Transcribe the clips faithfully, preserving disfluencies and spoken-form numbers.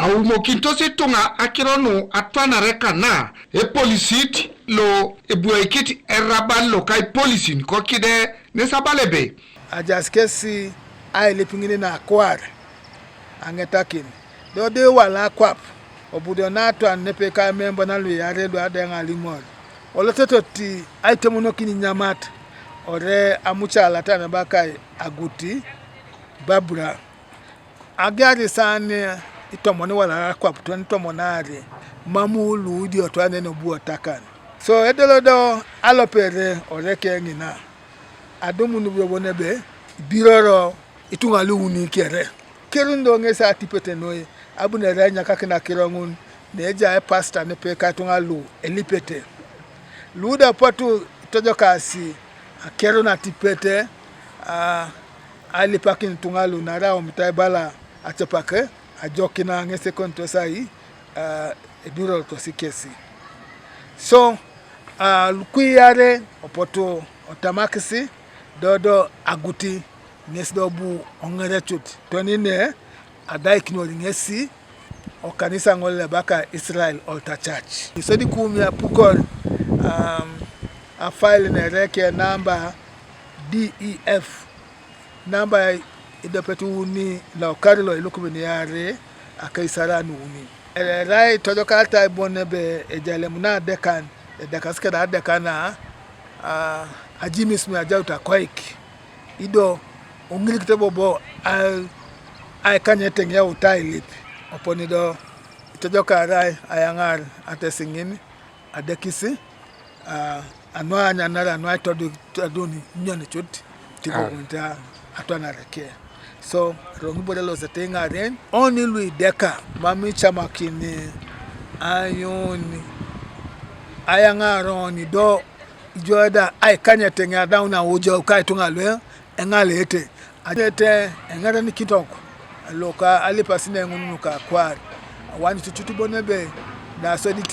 Aumokinitos ituŋa akiro nu atwanare kana epolisit lo ebwoikit eraban loka ipolisin kokide nes abala ebe, ajaas kesi ailip ŋin nakwar aŋetakin, do do iwala akwap, obudio natwan nepe ka memba naluiarei luadeŋ alimor, olototot aitemonokin inyamat, ore amucalata nabakai aguti babura. Agiar isaan itomon iwala akwap twan itomon aare, mam luidio twan enobuo takan. So edolo do alopere oreke ŋina, adumun bobo nebe ibiroro ituŋa luuni kere. Kerun do ŋes atipet noi, abunere enyakakin akiro ŋun, neja epasita nepe ka ituŋa lu elipete. Luda potu tojokasi akerun atipete, a, alipakin ituŋa lu naarai aomitai bala acapak ajokina ŋes ekonitos ai, a, edurorotos kesi. So, a, lukuiare opotu otamakisi dodo aguti ŋes do bu oŋerecut tonine adaikinor ŋesi okanisa ŋol lebaka Israel Altar Church. Isodi kumia pukor, um, afail nereke namba D E F, namba idopet uni lokari lo ilukumin iare akaisaran uni. Erai tojokartai bon ebe ejalem na adekan, edekasi keda adekan a, a, ajimis mi ajaut akoik. Ido oŋilikite bobo ai-, aikanyete ŋeut ailip, oponi do itojokarai ayaŋar atesiŋin adekis, a, anuanyanar anuaitodun nyonicot tibokunit atwanareke. So roŋ ibore losete iŋaren oni luideka mam ichamakin ayun ayaŋar oni do ijo da aikanyete ŋadaun aujau ka ituŋa lu eŋaleete. Anyete eŋarenikinitok loka alipasinei ŋun nuka akwar. Awanyut cut bon ebe nasodit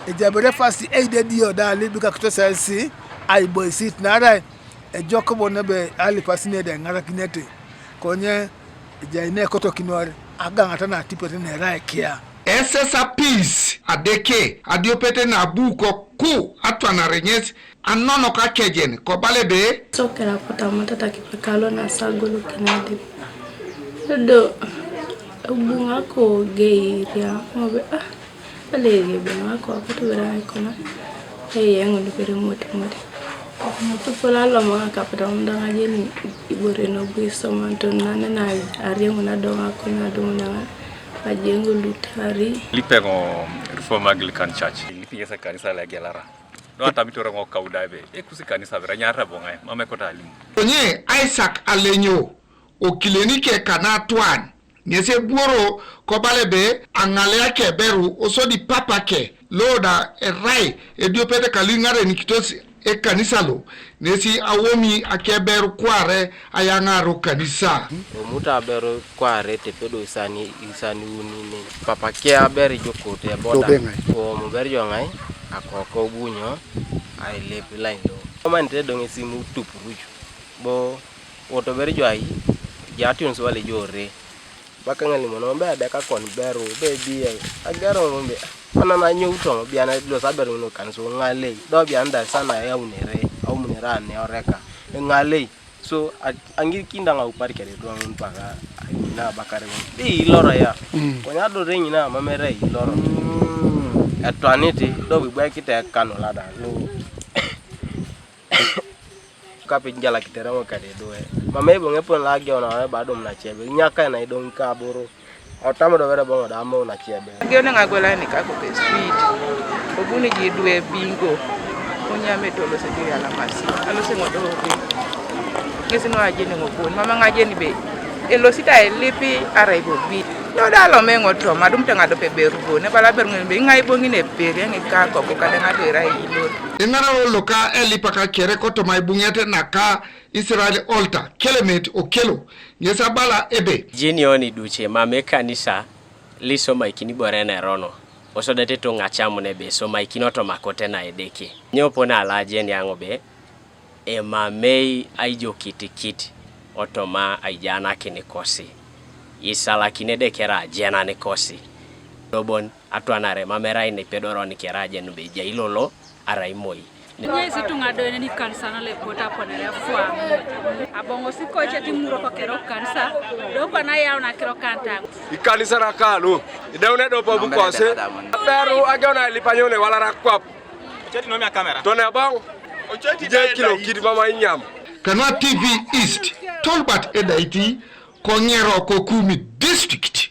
ejabere fasi eidedio da alibikakitos esi aiboisit naarai ejok bon ebe alipasinei da eŋarakinete. Konye ejai nekotokinor agaŋata natipet nerai kia. Esesa pis adeke adiopete nabu koku atwanare ŋes anonok akejen kobala ebe, sokera kota matata kipekalo nasagolo kinadip. Dodo ebuŋako geiria mobe ah, alege ebuŋako akotubera aikona. Eyeŋ lubere motimoti. Tupol alomaŋ akapita ŋun daŋ ajeni ibore nobu isomanton nane na ariaŋun adoŋ akon aduŋ daŋ ajeŋ lutari. Lipeŋo Reform Anglican Church. Lipi ŋes ekanisa lo egelara. Do atamitor ŋo kauda ebe ekusi kanisa bera nyarabo ŋai mam ekota alimu. Konye Isaac Alenyo okilenike kanatwan ŋes ebworo kobala ebe aŋalea keberu osodi papake loda erai ediopet kalu iŋarenikitos ekanisa lo ŋes awomi akeberu kware ayaŋaru kanisa. Omut aberu kware tepedo isani isani uni ne papake aber ijokote eboda. Omu ber jo ŋai akoko bunyo ailep lain lo omanite do ŋesi mutupuruju bo woto ber jo ai jations wale jore. Baka ŋa limono be adeka kon beru be biye agero ŋun be mana na nyou toŋo biana lo saber ŋun kan so ŋalei do biana da sana ya unere au munere ane oreka ŋalei. So aŋir kinda ŋa upar kere do ŋun paka ina bakare ŋun di ilora ya. Konya do re ŋina mamere iloro etwaniti do bibwe kite kanu lada lo. Kape jalakitere ŋo kede duwe mama iboŋ epon la ageuna ore ba adum nacebe nyaka na idoŋ kaburu. Otam do bere boŋo da amou nacebe. Ageuna ŋa gwela ni kako pe sweet. Obuni ji duwe bingo. Kunyame tolo se jiri alamasi. Alo se ŋo do be. Ŋesi no ajeni ŋo bon mama ŋajeni be. Elosita elipi ara ibobi. Noda lome ŋo tom adum te ŋa dope beru bon ebala beru ŋen be iŋa iboŋin eper eŋi ka koko kade ŋa do irai ilot. Iŋararo loka elipak kere kotoma ibuŋet naka Israel Olta Kelemet Okelo ŋes abala ebe, jenioni duce mam ekanisa lisomaikini ibore nerono osodete toŋacamun ebe esomaikini otoma kote na Edeke. Nyopon ala ajeni aŋo be emamei aijokitikit otoma aijaanakin kosi. Isalakini Edeke era ajenan kosi. Lobon atwanare mamerai ne pedoro ni keraje nube jailolo arai moi. Nyesi tunga doine ni kanisa na lepota ponere fwa. Abongo siko che ti muro ko kero kanisa. Do kwa na yao na kero kanta. Ikanisa na kalo. Idaune do pobu kose. Beru agona lipanyone wala rakwap. Tone abong. Je kilo kidi mama inyam. Kanwa T V East, Tolbert Edaiti, Konyero Kokumi District.